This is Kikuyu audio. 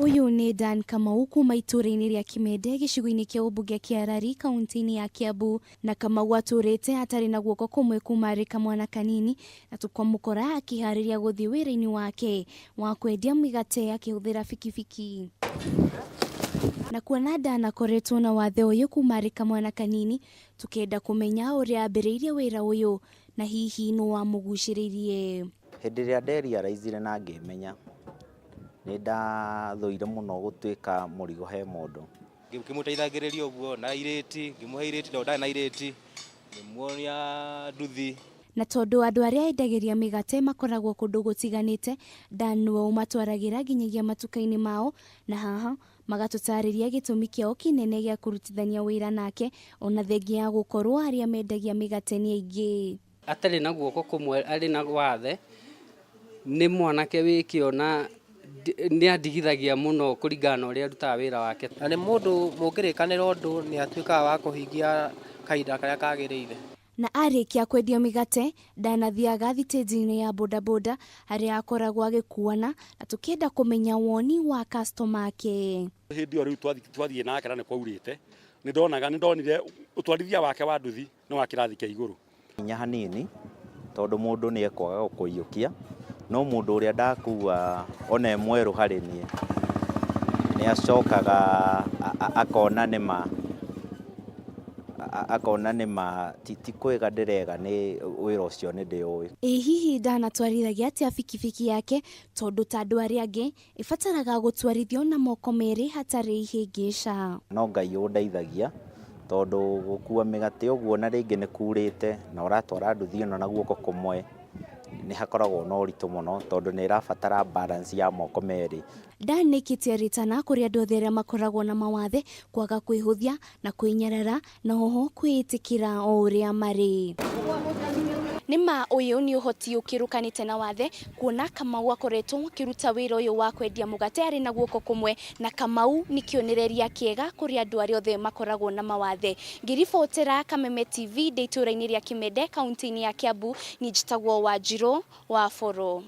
Ũyũ nĩ Dan Kamau kuma itũũra-inĩ rĩa Kimende gĩcigo-inĩ kĩa ũmbunge kĩa Rari kaunti-inĩ ya Kiambu. Na Kamau atũrĩte atarĩ na guoko kũmwe kuma arĩ kamwana kanini na tũkamũkora akĩharĩria gũthiĩ wĩra-inĩ wake wa kwendia mĩgate akĩhũthĩra bikibiki. Na kuona Dan akoretwo na wathe ũyũ kuma arĩ kamwana kanini, tũkenda kũmenya ũrĩa ambĩrĩirie wĩra ũyũ na hihi nũ wamũgucĩrĩirie. Hĩndĩ ĩrĩa nderealizire na ngĩmenya, nĩ ndathũire mũno gũtuĩka mũrigo he mũndũ. Ngĩmũteithagĩrĩria ũguo na irĩti, ngĩmũhe irĩti tondũ ndarĩ na irĩti, ngĩmuonia nduthi. Na tondũ andũ arĩa endagĩria mĩgate makoragwo kũndũ gũtiganĩte, Dan nĩwe ũmatwaragĩra nginyagia matuka-inĩ mao, na haha magatũtarĩria gĩtũmi kĩao kĩnene gĩa kũrutithania wĩra nake ona thengia ya gũkorwo arĩa mendagia mĩgate nĩ aingĩ. Atarĩ na guoko kũmwe arĩ na wathe, nĩ mwanake wĩ kĩo na nĩ andigithagia mũno kũringana na ũrĩa arutaga wĩra wake. Na nĩ mũndũ mũngĩrĩkanĩra ũndũ nĩ atuĩkaga wa kũhingia kahinda karĩa kagĩrĩire. Na arĩkia kwendia mĩgate, ndanathiaga thitĩnji-inĩ ya bodaboda harĩa akoragwo agĩkuana na tũkĩenda kũmenya woni wa customer ake. Hĩndĩ ĩyo rĩu twathiĩ nake na nĩ kwaurĩte, nĩ ndonaga nĩ ndonire ũtwarithia wake wa nduthi nĩ wa kĩrathi kĩa igũrũ. Hinya hanini tondũ mũndũ nĩ ekwaga gũkũiyũkia, no mũndũ ũrĩa ndakua ona e mwerũ harĩ niĩ nĩ acokaga akona nĩma akona nĩma ti kwĩga ndĩrega nĩ wĩra ũcio nĩ ndĩũĩ. Ĩ hihi ndanatwarithagia atĩa bikibiki yake tondũ ta andũ arĩa angĩ ĩbataraga gũtwarithio na moko merĩ hatarĩ ihĩngĩca. No Ngai ũndeithagia tondũ gũkua mĩgate ũguo na rĩngĩ nĩ kurĩte na ũratwara nduthi ĩno na guoko kũmwe nĩ hakoragwo na ũritũ mũno tondũ nĩ ĩrabatara balance ya moko merĩ. Dan nĩkĩtie ritana kũrĩ andũ othe arĩa makoragwo na mawathe kwaga kwĩhũthia na kwĩnyarara na oho kwĩĩtĩkĩra o ũrĩa marĩ. Nĩma ũyũ nĩ ũhoti ũkĩrũkanĩte na wathe kuona Kamau akoretwo akĩruta wĩra ũyũ wa kwendia mũgate arĩ na guoko kũmwe, na Kamau nĩ kĩonereria kĩega kũrĩ andũ arĩa othe makoragwo na mawathe. Ngĩribotera Kameme TV ndĩ itũũra-inĩ rĩa Kimende kaunti-inĩ ya Kiambu, niĩ njĩtagwo Wanjirũ wa Boro.